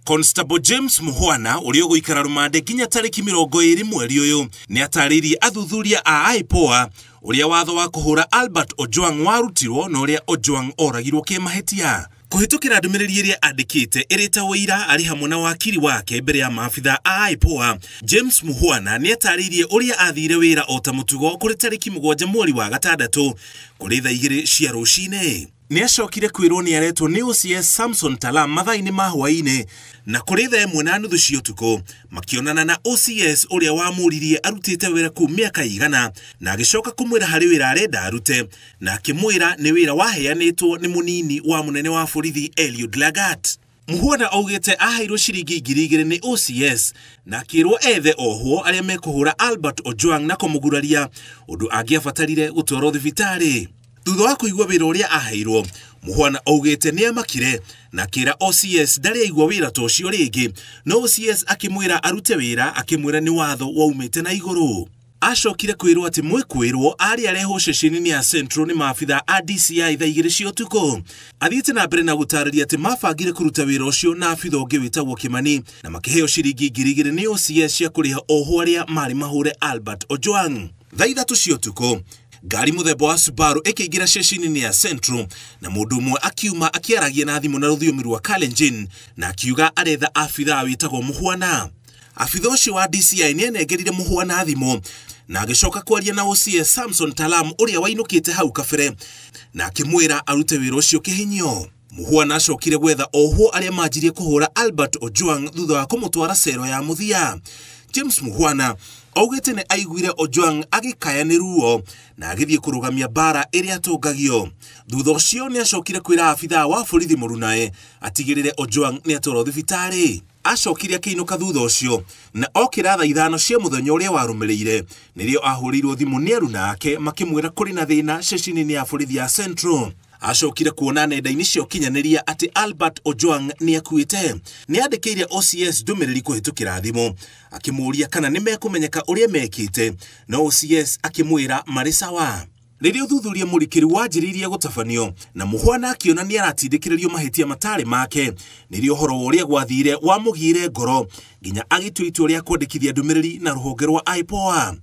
Constable James Mukhwana ũrĩa ũgũikara rũmande nginya tarĩki 20 mweri ũyũ nĩ atarĩirie athuthuria a IPOA ũrĩa watho wa kũhũra Albert Ojwang warutirwo na ũrĩa Ojwang oragirwo kĩmahĩtia. Kũhĩtũkĩra ndũmĩrĩri ĩrĩa andĩkĩte ĩrĩ ta ũira arĩ hamwe na wakiri wake mbere ya maabitha a IPOA, James Mukhwana nĩ atarĩirie ũrĩa athire wĩra o ta mũtugo kũrĩ tarĩki 7 mweri wa 6 kũrĩ thaa 2 cia rũcinĩ. Nĩ acokire kwĩrwo nĩ aretwo nĩ OCS Samson Talam mathaa-inĩ ma hwaĩ-inĩ na kũrĩ thaa 1:30 cia ũtukũ makĩonana na OCS ũrĩa wamũririe arutĩte wĩra kũu mĩaka igana na agĩcoka kũmwĩra harĩ wĩra arenda arute na akĩmwĩra nĩ wĩra waheanĩtwo nĩ mũnini wa mũnene wa borithi Eliud Lagat. Mukhwana augĩte aheirwo ciringi 2,000 nĩ OCS na akĩrwo ethe ohwo arĩa mekũhũra Albert Ojwang na kũmũguraria ũndũ angĩabatarire gũtwarwo thibitarĩ. Thutha wa kũigua wĩra ũrĩa aheirwo, Mukhwana augĩte nĩ amakire na akĩra OCS ndarĩ aigua wĩra ta ũcio rĩngĩ, no OCS akĩmwĩra arute wĩra akĩmwĩra nĩ watho waumĩte na igũrũ. Acokire kwĩrwo atĩ mwĩkwĩrwo arĩ arehwo ceceni-inĩ ya Central nĩ maabitha a DCI thaa 2 cia ũtukũ. Athiĩte na mbere na gũtarĩria atĩ mabangire kũruta wĩra ũcio na abitha ũngĩ wĩtagwo Kimani na makĩheo ciringi 2,000 nĩ OCS cia kũrĩha ohwo arĩa marĩ mahũre Albert Ojwang. Thaa 3 cia ũtukũ ngari mũthemba wa Subaru ĩkĩingĩra ceceni-inĩ ya Central na mũndũ ũmwe akiuma akĩaragia na thimũ na rũthiomi rwa Kalenjin na akiuga aretha abitha wĩtagwo Mukhwana. Abitha ũcio wa DCI nĩ anengerire Mukhwana thimũ na agĩcoka kwaria na OCS Samson Talam ũrĩa wainũkĩte hau kabere na akĩmwĩra arute wĩra ũcio kĩhinyio. Mukhwana acokire gwetha ohwo arĩa manjirie kũhũra Albert Ojwang thutha wa kũmũtwara cero ya mũthia. James Mukhwana augĩte nĩ aiguire Ojwang agĩkaya nĩ ruo na agĩthiĩ kũrũgamia mbara ĩrĩa atũngagio. Thutha ũcio nĩ acokire kwĩra abithaa wa borithi mũrunae atigĩrĩre Ojwang nĩ atwarwo thibitarĩ. Acokire akĩinũka thutha ũcio na okĩra thaa 5 cia mũthenya ũrĩa warũmĩrĩire nĩrĩo ahũrĩirwo thimũ nĩ aruna ake makĩmwĩra kũrĩ na thĩna ceceni-inĩ ya borithi ya Central. Acokire kuona nenda-inĩ cia ũkinyanĩria atĩ Albert Ojwang nĩ akuĩte. Nĩ andĩkĩire OCS ndũmĩrĩri kũhĩtũkĩra thimũ akĩmũũria kana nĩ mekũmenyeka ũrĩa mekĩte, no OCS akĩmwĩra marĩ sawa. Rĩrĩa ũthuthuria mũrikĩru wanjĩrĩirie gũtabanio na Mukhwana akĩona nĩ aratindĩkĩrĩrio mahĩtia matarĩ make, nĩrĩo ũhoro wa ũrĩa gwathire wamũgiire ngoro nginya agĩtua itua rĩa kwandĩkithia ndũmĩrĩri na rũhonge rwa IPOA.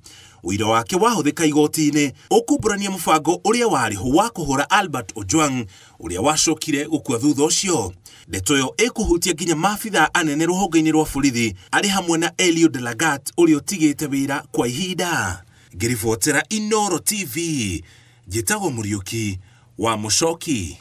Ũira wake wahũthĩka igoti-inĩ ũkumbũrania mũbango ũrĩa warĩ ho wa kũhũra Albert Ojwang ũrĩa wacokire gũkua thutha ũcio. Ndeto ĩyo ĩkũhutia nginya maabitha anene rũhonge-inĩ rwa borithi arĩ hamwe na Eliud Lagat ũrĩa ũtigĩte wĩra kwa ihinda. Ngĩribotera Inooro TV, njĩtagwo Mũriũki wa Mũcoki.